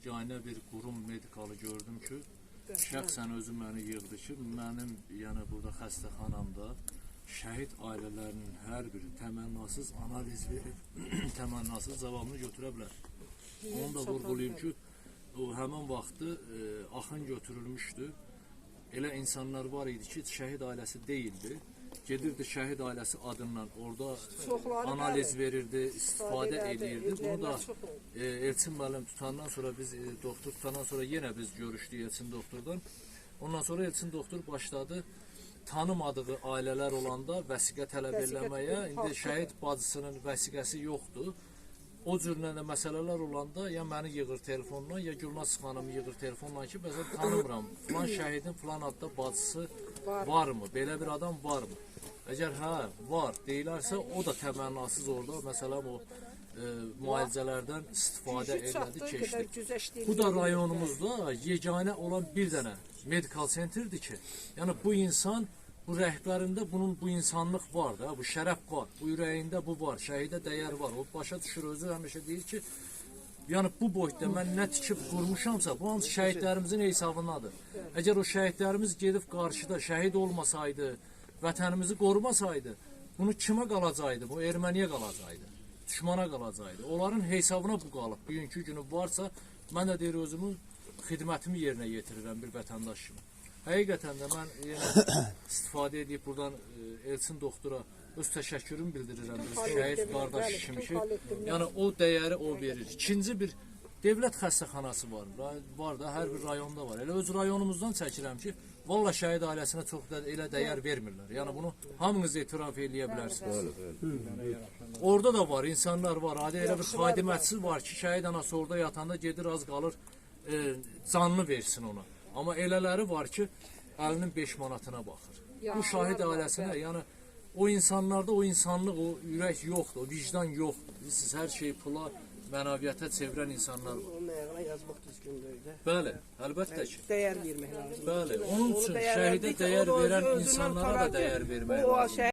yeganə bir qurum medikalı gördüm ki, şəxsən özü məni yığdı ki, mənim yəni burada xəstəxanamda şəhid ailələrinin hər biri təmənnasız analiz verib, təmənnasız cavabını götürə bilər. Onu da vurğulayım ki, o həmin vaxtı axın götürülmüşdü. Elə insanlar var idi ki, şəhid ailəsi deyildi. Gedirdi şəhid ailəsi adından orada Çoxları, analiz bəli. verirdi, istifadə elədi, edirdi. Bunu da eləyənlər çox oldu. Elçin müəllim tutandan sonra biz doktor tutandan sonra yenə biz görüşdük Elçin doktordan. Ondan sonra Elçin doktor başladı tanımadığı ailələr olanda vəsiqə tələb Vəsiqə eləməyə. İndi haqqıdır. şəhid bacısının vəsiqəsi yoxdur. O cürlə də məsələlər olanda ya məni yığır telefonla, ya Gülnaz xanımı yığır telefonla ki, məsələn tanımıram. Filan şəhidin filan adda bacısı Var. varmı? Belə bir adam varmı? Əgər hə, var deyilərsə, o da təmənnasız orada məsələn o müalicələrdən istifadə Gücü elədi, çatdığı keçdi. qədər güzəşt Bu da eləyirlər. rayonumuzda yeganə olan bir dənə medical centerdir ki, yəni bu insan, bu rəhbərində bunun bu insanlıq var da, bu şərəf var, bu ürəyində bu var, şəhidə dəyər var. O başa düşür özü həmişə deyir ki, yəni bu boyutda mən nə tikib qurmuşamsa, bu hamısı şəhidlərimizin hesabındadır. Əgər o şəhidlərimiz gedib qarşıda şəhid olmasaydı, vətənimizi qorumasaydı, bunu kimə qalacaqdı? Bu erməniyə qalacaqdı, düşmana qalacaqdı. Onların hesabına bu qalıb. Bugünkü günü varsa, mən də deyir özümün xidmətimi yerinə yetirirəm bir vətəndaş kimi. Həqiqətən də mən yenə istifadə edib buradan Elçin doktora öz təşəkkürümü bildirirəm bir şəhid kollektivin, qardaş bəli, kimi bütün ki, kollektivin. yəni o dəyəri o verir. İkinci bir devlət xəstəxanası var. Var da hər bir rayonda var. Elə öz rayonumuzdan çəkirəm ki, valla şəhid ailəsinə çox da elə dəyər vermirlər. Yəni bunu hamınız etiraf eləyə bilərsiniz. Orada da var, insanlar var. Adi elə bir Yaxşılar var. xadiməçi var ki, şəhid anası orada yatanda gedir az qalır canını versin ona. Amma elələri var ki, əlinin 5 manatına baxır. Bu Yaxşılar şahid var, ailəsinə, bəli. yəni o insanlarda o insanlıq, o ürək yoxdur, o vicdan yoxdur. Bilirsiniz, hər şeyi pula, mənəviyyata çevirən insanlar var. Onun ayağına yazmaq düzgün deyil də. Bəli, əlbəttə ki. Dəyər vermək lazımdır. Bəli, onun Onu üçün dəyərləndirdikcə şəhidə dəyər o da verən özündən insanlara da utanır ki, dəyər vermək o lazımdır. şəhid